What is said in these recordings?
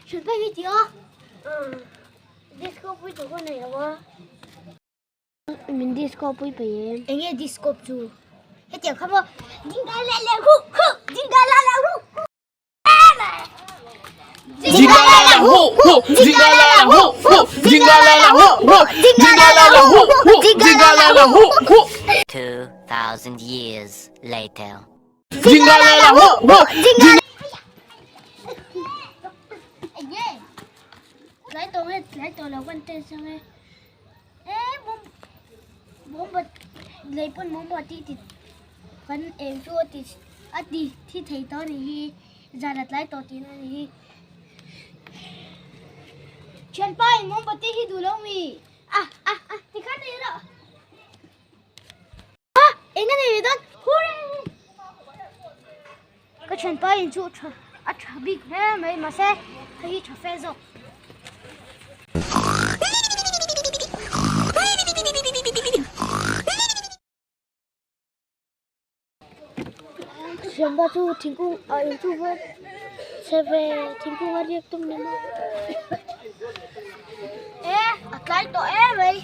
Thian pa hi ti a disco pui tur ka nei lo a. Min disco pui peih em? Enge disco chu? Hetiang kha maw Jinga la la hu hu Jinga la la hu hu Jinga la la hu hu Jinga la la hu hu Jinga la la hu hu Jinga la la hu hu Jinga la la hu hu 2000 years later. Jinga la la hu hu Jinga Enge Tlai tawh nge tlai tawh lo kan test ang e. E mom mombati lei pawn mombati ti kan eng chu a ti a ti thi thei tawh a nih hi zan a tlai tawh tihna a nih hi thianpa in mombati hi duh lo mi a a a tikhan nei rawh a eng a nei ve dawn hurray ka thianpa in chu tha a tha bik hle mai mahse hei hi tha fe zawk. Thianpa chu thingkung ah in chu va chhe ve thingkung a riak tum ni maw e a tlai tawh em mai.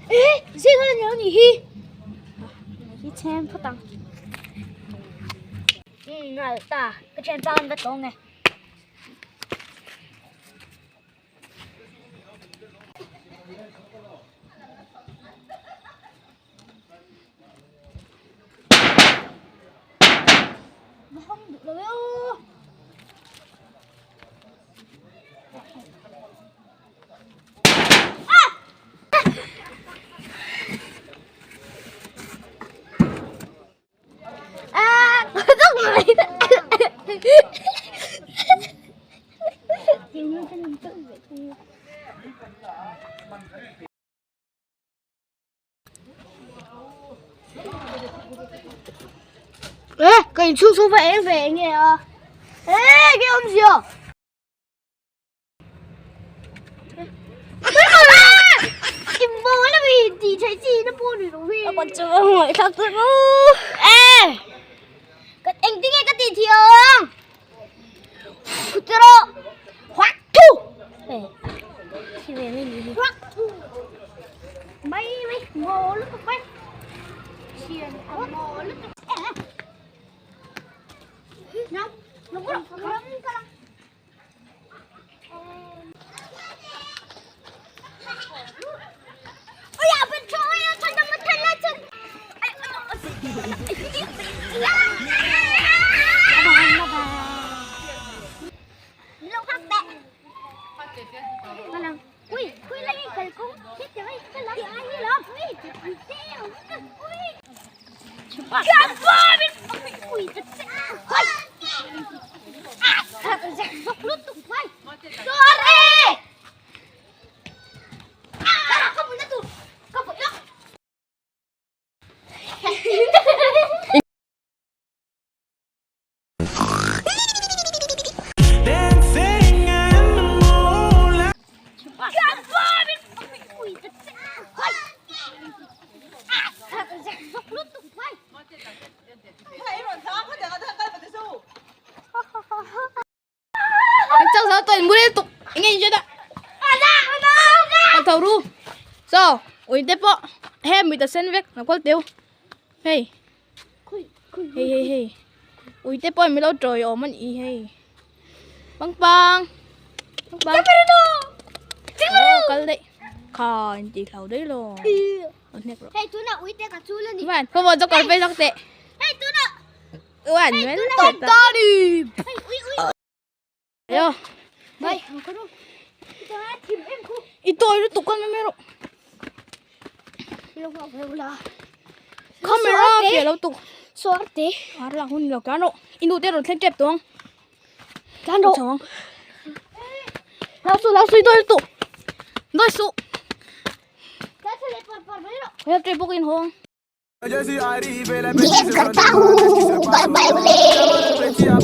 Ê, riêng hơn nhớ nhỉ hi. Hi xem phút tăng. Ừ, này ta, cái chuyện bao anh bắt tông này. Nó không được đâu Ê, cái chú chú phải về nghe à? Ê, cái ông gì à? Saw ui te pawh he mit a sen vek a kual teu hei hei hei hei ui te pawh min lo tawi awm a ni hei pangpang pangpang aw kal daih kha in tih hlau daih lo a hnek rawh hei tunah ui te ka chul a ni chuan khawmaw chu kawr phei zawk teh hei tunah chuan hei ui ui Ayo. Bai. I tawi lutuk a mai rawh. Camera fiah lo tuk. Suarte. A rak hun lo tlan rawh. I nu te rawn thleng tep tawh ang. Tlan rawh. Chho ang. Lau su lau su i dawi lutuk. Dawi suh. Tlan thla leh par par mai rawh. Help te bawk in haw ang. DM karta hu bye bye.